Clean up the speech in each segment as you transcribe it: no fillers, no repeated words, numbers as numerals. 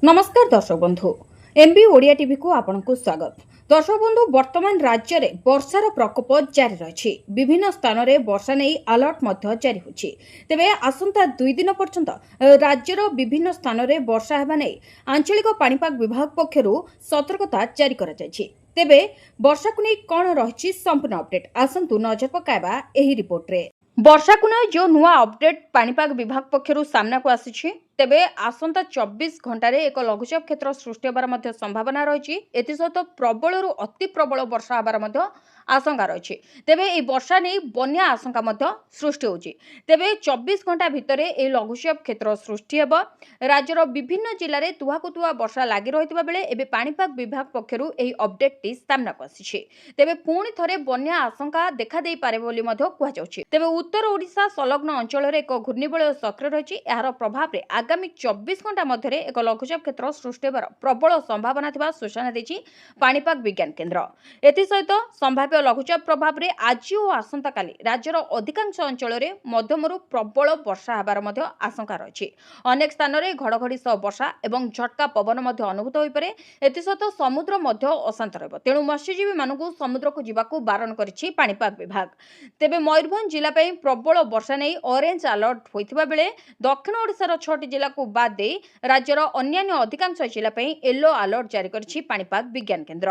ନମସ୍କାର ଦର୍ଶକ ବନ୍ଧୁ, ଏମ୍ବି ଓଡ଼ିଆ ଟିଭିକୁ ଆପଣଙ୍କୁ ସ୍ୱାଗତ। ଦର୍ଶକ ବନ୍ଧୁ, ବର୍ତ୍ତମାନ ରାଜ୍ୟରେ ବର୍ଷାର ପ୍ରକୋପ ଜାରି ରହିଛି। ବିଭିନ୍ନ ସ୍ଥାନରେ ବର୍ଷା ନେଇ ଆଲର୍ଟ ମଧ୍ୟ ଜାରି ହୋଇଛି। ତେବେ ଆସନ୍ତା 2 ଦିନ ପର୍ଯ୍ୟନ୍ତ ରାଜ୍ୟର ବିଭିନ୍ନ ସ୍ଥାନରେ ବର୍ଷା ହେବା ନେଇ ଆଞ୍ଚଳିକ ପାଣିପାଗ ବିଭାଗ ପକ୍ଷରୁ ସତର୍କତା ଜାରି କରାଯାଇଛି। ତେବେ ବର୍ଷାକୁ ନେଇ କ'ଣ ରହିଛି ସମ୍ପୂର୍ଣ୍ଣ ଅପଡେଟ୍, ଆସନ୍ତୁ ନଜର ପକାଇବା ଏହି ରିପୋର୍ଟରେ। ବର୍ଷାକୁ ନେଇ ଯେଉଁ ନୂଆ ଅପଡେଟ୍ ପାଣିପାଗ ବିଭାଗ ପକ୍ଷରୁ ସାମ୍ନାକୁ ଆସିଛି, ତେବେ ଆସନ୍ତା 24 ଘଣ୍ଟାରେ ଏକ ଲଘୁଚାପ କ୍ଷେତ୍ର ସୃଷ୍ଟି ହେବାର ମଧ୍ୟ ସମ୍ଭାବନା ରହିଛି। ଏଥିସହିତ ପ୍ରବଳରୁ ଅତି ପ୍ରବଳ ବର୍ଷା ହେବାର ମଧ୍ୟ ଆଶଙ୍କା ରହିଛି। ତେବେ ଏହି ବର୍ଷା ନେଇ ବନ୍ୟା ଆଶଙ୍କା ମଧ୍ୟ ସୃଷ୍ଟି ହେଉଛି। ତେବେ 24 ଘଣ୍ଟା ଭିତରେ ଏହି ଲଘୁଚାପ କ୍ଷେତ୍ର ସୃଷ୍ଟି ହେବ। ରାଜ୍ୟର ବିଭିନ୍ନ ଜିଲ୍ଲାରେ ତୁହାକୁ ତୁହା ବର୍ଷା ଲାଗି ରହିଥିବା ବେଳେ ଏବେ ପାଣିପାଗ ବିଭାଗ ପକ୍ଷରୁ ଏହି ଅପଡେଟ୍ଟି ସାମ୍ନାକୁ ଆସିଛି। ତେବେ ପୁଣି ଥରେ ବନ୍ୟା ଆଶଙ୍କା ଦେଖାଦେଇପାରେ ବୋଲି ମଧ୍ୟ କୁହାଯାଉଛି। ତେବେ ଉତ୍ତର ଓଡ଼ିଶା ସଂଲଗ୍ନ ଅଞ୍ଚଳରେ ଏକ ଘୂର୍ଣ୍ଣିବଳୟ ସକ୍ରିୟ ରହିଛି। ଏହାର ପ୍ରଭାବରେ ଆଗାମୀ 24 ଘଣ୍ଟା ମଧ୍ୟରେ ଏକ ଲଘୁଚାପ କ୍ଷେତ୍ର ସୃଷ୍ଟି ହେବାର ପ୍ରବଳ ସମ୍ଭାବନା ଥିବା ସୂଚନା ଦେଇଛି ପାଣିପାଗ ବିଜ୍ଞାନ କେନ୍ଦ୍ର। ଏଥିସହିତ ସମ୍ଭାବ୍ୟ ଲଘୁଚାପ ପ୍ରଭାବରେ ଆଜି ଓ ଆସନ୍ତାକାଲି ରାଜ୍ୟର ଅଧିକାଂଶ ଅଞ୍ଚଳରେ ମଧ୍ୟମରୁ ପ୍ରବଳ ବର୍ଷା ହେବାର ମଧ୍ୟ ଆଶଙ୍କା ରହିଛି। ଅନେକ ସ୍ଥାନରେ ଘଡ଼ଘଡ଼ି ସହ ବର୍ଷା ଏବଂ ଝଟକା ପବନ ମଧ୍ୟ ଅନୁଭୂତ ହୋଇପାରେ। ଏଥିସହିତ ସମୁଦ୍ର ମଧ୍ୟ ଅଶାନ୍ତ ରହିବ। ତେଣୁ ମତ୍ସ୍ୟଜୀବୀମାନଙ୍କୁ ସମୁଦ୍ରକୁ ଯିବାକୁ ବାରଣ କରିଛି ପାଣିପାଗ ବିଭାଗ। ତେବେ ମୟୂରଭଞ୍ଜ ଜିଲ୍ଲା ପାଇଁ ପ୍ରବଳ ବର୍ଷା ନେଇ ଅରେଞ୍ଜ ଆଲର୍ଟ ହୋଇଥିବା ବେଳେ ଦକ୍ଷିଣ ଓଡ଼ିଶାର ଛଅଟି ଜିଲ୍ଲାକୁ ବାଦ୍ ଦେଇ ରାଜ୍ୟର ଅନ୍ୟାନ୍ୟ ଅଧିକାଂଶ ଜିଲ୍ଲା ପାଇଁ ୟେଲୋ ଆଲର୍ଟ ଜାରି କରିଛି ପାଣିପାଗ ବିଜ୍ଞାନ କେନ୍ଦ୍ର।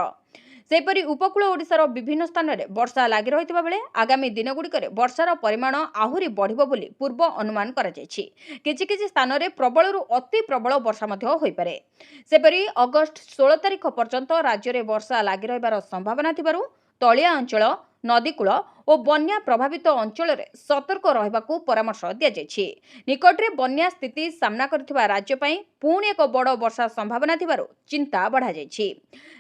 ସେହିପରି ଉପକୂଳ ଓଡ଼ିଶାର ବିଭିନ୍ନ ସ୍ଥାନରେ ବର୍ଷା ଲାଗି ରହିଥିବା ବେଳେ ଆଗାମୀ ଦିନଗୁଡ଼ିକରେ ବର୍ଷାର ପରିମାଣ ଆହୁରି ବଢ଼ିବ ବୋଲି ପୂର୍ବ ଅନୁମାନ କରାଯାଇଛି। କିଛି କିଛି ସ୍ଥାନରେ ପ୍ରବଳରୁ ଅତି ପ୍ରବଳ ବର୍ଷା ମଧ୍ୟ ହୋଇପାରେ। ସେପରି ଅଗଷ୍ଟ 16 ତାରିଖ ପର୍ଯ୍ୟନ୍ତ ରାଜ୍ୟରେ ବର୍ଷା ଲାଗି ରହିବାର ସମ୍ଭାବନା ଥିବାରୁ ତଳିଆ ଅଞ୍ଚଳ, ନଦୀକୂଳ ଓ ବନ୍ୟା ପ୍ରଭାବିତ ଅଞ୍ଚଳରେ ସତର୍କ ରହିବାକୁ ପରାମର୍ଶ ଦିଆଯାଇଛି। ନିକଟରେ ବନ୍ୟା ସ୍ଥିତି ସାମ୍ନା କରିଥିବା ରାଜ୍ୟ ପାଇଁ ପୁଣି ଏକ ବଡ଼ ବର୍ଷା ସମ୍ଭାବନା ଥିବାରୁ ଚିନ୍ତା ବଢ଼ାଯାଇଛି।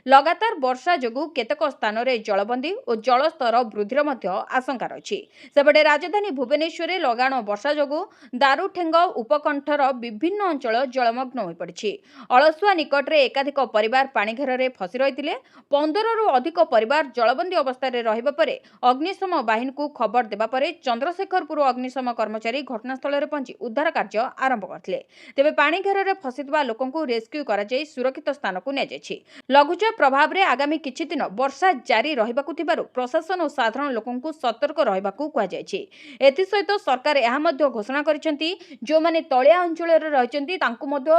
ଲଗାତାର ବର୍ଷା ଯୋଗୁଁ କେତେକ ସ୍ଥାନରେ ଜଳବନ୍ଦୀ ଓ ଜଳସ୍ତର ବୃଦ୍ଧିର ମଧ୍ୟ ଆଶଙ୍କା ରହିଛି। ସେପଟେ ରାଜଧାନୀ ଭୁବନେଶ୍ୱରରେ ଲଗାଣ ବର୍ଷା ଯୋଗୁଁ ଦାରୁଠେଙ୍ଗ ଉପକଣ୍ଠର ବିଭିନ୍ନ ଅଞ୍ଚଳ ଜଳମଗ୍ନ ହୋଇପଡ଼ିଛି। ଅଳସୁଆ ନିକଟରେ ଏକାଧିକ ପରିବାର ପାଣିଘେରରେ ଫସି ରହିଥିଲେ। 15ରୁ ଅଧିକ ପରିବାର ଜଳବନ୍ଦୀ ଅବସ୍ଥାରେ ରହିବା ପରେ ଅଗ୍ନିଶମ ବାହିନୀକୁ ଖବର ଦେବା ପରେ ଚନ୍ଦ୍ରଶେଖରପୁର ଅଗ୍ନିଶମ କର୍ମଚାରୀ ଘଟଣାସ୍ଥଳରେ ପହଞ୍ଚି ଉଦ୍ଧାର କାର୍ଯ୍ୟ ଆରମ୍ଭ କରିଥିଲେ। ତେବେ ପାଣି ଘେରରେ ଫସିଥିବା ଲୋକଙ୍କୁ ରେସ୍କ୍ୟୁ କରାଯାଇ ସୁରକ୍ଷିତ ସ୍ଥାନକୁ ନିଆଯାଇଛି। ଲଘୁଚାପ ପ୍ରଭାବରେ ଆଗାମୀ କିଛି ଦିନ ବର୍ଷା ଜାରି ରହିବାକୁ ଥିବାରୁ ପ୍ରଶାସନ ଓ ସାଧାରଣ ଲୋକଙ୍କୁ ସତର୍କ ରହିବାକୁ କୁହାଯାଇଛି। ଏଥିସହିତ ସରକାର ଏହା ମଧ୍ୟ ଘୋଷଣା କରିଛନ୍ତି, ଯେଉଁମାନେ ତଳିଆ ଅଞ୍ଚଳରେ ରହିଛନ୍ତି, ତାଙ୍କୁ ମଧ୍ୟ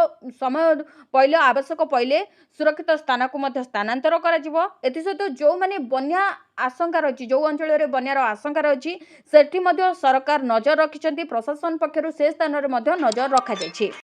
ସମୟ ପଇଲେ, ଆବଶ୍ୟକ ପଇଲେ ସୁରକ୍ଷିତ ସ୍ଥାନକୁ ମଧ୍ୟ ସ୍ଥାନାନ୍ତର କରାଯିବ। ଏଥିସହିତ ଯେଉଁମାନେ ବନ୍ୟା ଆଶଙ୍କା ରହିଛି, ଯେଉଁ ଅଞ୍ଚଳରେ ବନ୍ୟାର ଆଶଙ୍କା ରହିଛି, ସେଠି ମଧ୍ୟ ସରକାର ନଜର ରଖିଛନ୍ତି। ପ୍ରଶାସନ ପକ୍ଷରୁ ସେ ସ୍ଥାନରେ ମଧ୍ୟ ନଜର ରଖାଯାଇଛି।